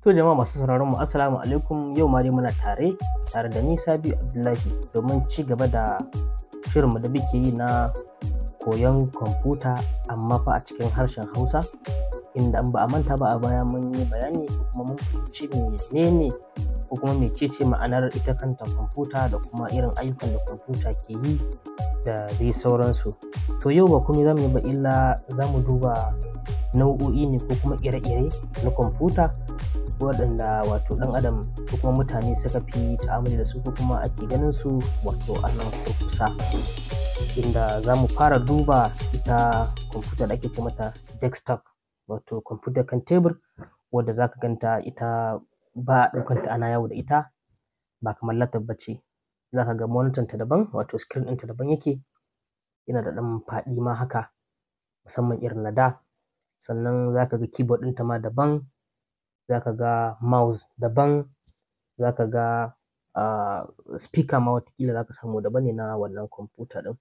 To jama'a masu sauraron mu, assalamu alaikum. Yau ma dai muna tare da ni, Sabiu Abdullahi, domin ci gaba da shirinmu da muke yi na koyon kwamfuta, amma fa a cikin harshen Hausa, inda in ba a manta ba a baya mun yi bayani ko kuma mun fahimci menene ko kuma mecece ma'anar ita kanta kwamfuta da kuma irin ayyukan da kwamfuta ke yi da dai sauransu. To yau ba komai za mu yi ba illa za mu duba nau'o'i ne ko kuma ire-ire na kwamfuta waɗanda wato ɗan adam ko kuma mutane suka fi ta'amali da su ko kuma ake ganin su wato a nan kurkusa, inda za mu fara duba ita kwamfuta da ake ce mata desktop, wato kwamfutar kan tebur, wadda za ka ganta ita ba a ɗaukanta ana yawo da ita, ba kamar laptop ba ce. Za ka ga monitor ta daban, wato screen ɗinta daban yake, yana da ɗan faɗi ma haka, musamman irin na da. Sannan za ka ga keyboard ɗinta ma daban, za ka ga mouse daban, za ka ga speaker ma wataƙila za ka samu daban ne na wannan kwamfuta ɗin.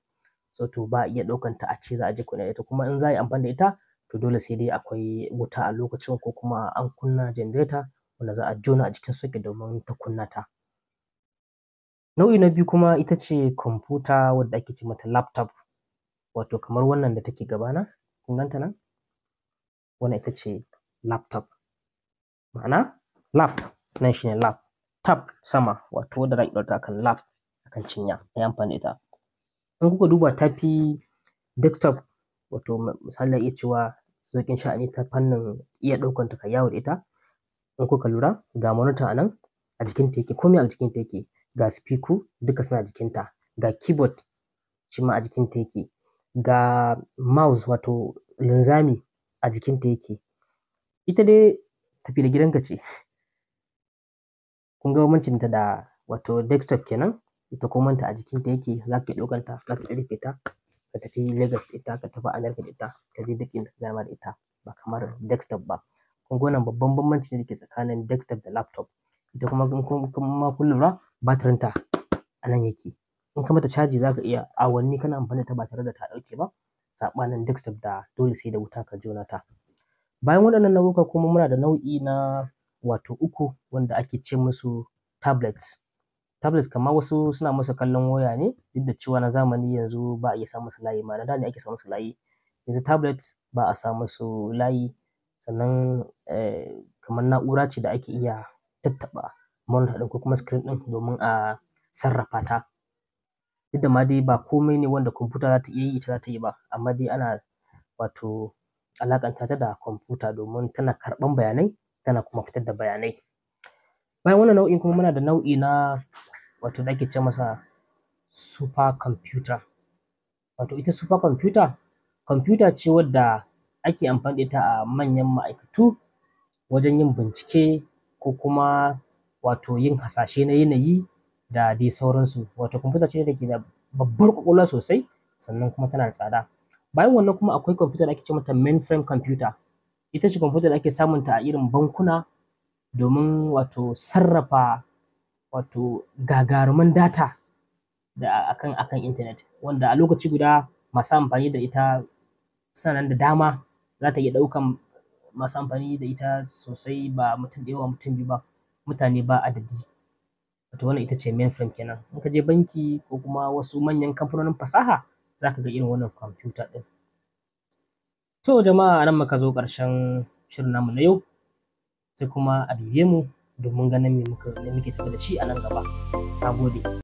So to ba a iya ɗaukanta a ce za a je ko'ina da ita, kuma in za a yi amfani da ita to dole sai dai akwai wuta a lokacin ko kuma an kunna generator wanda za a jona a jikin socket domin ta kunna ta. Nau'i na biyu kuma ita ce kwamfuta wadda ake ce mata laptop, wato kamar wannan da take gabana, kun ganta nan? Wannan ita ce laptop, ma'ana lap nan shi ne lap, tab sama, wato wadda za a iya ɗaura ta akan lap, akan cinya a yi amfani da ita. In kuka duba ta fi desktop, wato misali za a iya cewa sauƙin sha'ani ta fannin iya ɗaukanta ka yi yawo da ita. In kuka lura, ga monitor a nan a jikinta yake, komai a jikinta yake, ga speaker duka suna jikinta, ga keyboard shi ma a jikinta yake, ga mouse wato linzami a jikinta yake. Ita dai tafi da gidanka ce. Kun ga bambancinta da wato desktop kenan, ita komanta a jikinta yake, za ka iya ɗaukanta, za ka iya rufe ta, ka tafi Lagos da ita, ka tafi America da ita, ka je duk inda ka ga dama da ita, ba kamar desktop ba. Kun ga wannan babban bambanci ne da ke tsakanin desktop da laptop. Ita kuma in kun lura, batirinta a nan yake. In ka mata caji za ka iya awanni kana amfani da ita ba tare da ta ɗauke ba, saɓanin desktop da dole sai da wuta ka jona ta. Bayan waɗannan nau'uka kuma muna da nau'i na wato uku wanda ake ce musu tablets. Tablets kamar wasu suna masa kallon waya ne, duk da cewa na zamani yanzu ba a iya sa musu layi ma, na da ne ake sa musu layi. Yanzu tablets ba a sa musu layi, sannan kamar na'ura ce da ake iya tattaɓa monitor ɗin ko kuma screen ɗin domin a sarrafa ta. Duk da ma dai ba komai ne wanda kwamfuta za ta iya yi ita za ta yi ba, amma dai ana wato alaƙanta ta da kwamfuta domin tana karɓan bayanai tana kuma fitar da bayanai. Bayan wannan nau'in kuma muna da nau'i na wato da ake ce masa super computer. Wato ita super computer, kwamfuta ce wadda ake amfani da ita a manyan ma'aikatu wajen yin bincike ko kuma wato yin hasashe na yanayi da dai sauransu. Wato kwamfuta ce da ke da babbar ƙwaƙwalwa sosai, sannan kuma tana da tsada. Bayan wannan kuma akwai kwamfuta da ake ce mata mainframe computer. Ita ce kwamfuta da ake samunta a irin bankuna domin wato sarrafa wato gagaruman data da akan internet, wanda a lokaci guda masu amfani da ita suna nan da dama, za ta iya ɗaukan masu amfani da ita sosai, ba mutum ɗaya ba, mutum biyu ba, mutane ba adadi. Wato wannan ita ce mainframe kenan. In ka je banki ko kuma wasu manyan kamfanonin fasaha, za ka ga irin wannan kwamfuta ɗin. To jama'a, a nan muka zo ƙarshen shirin namu na yau, sai kuma a bibiye mu domin ganin me muke tafe da shi a nan gaba. Na gode.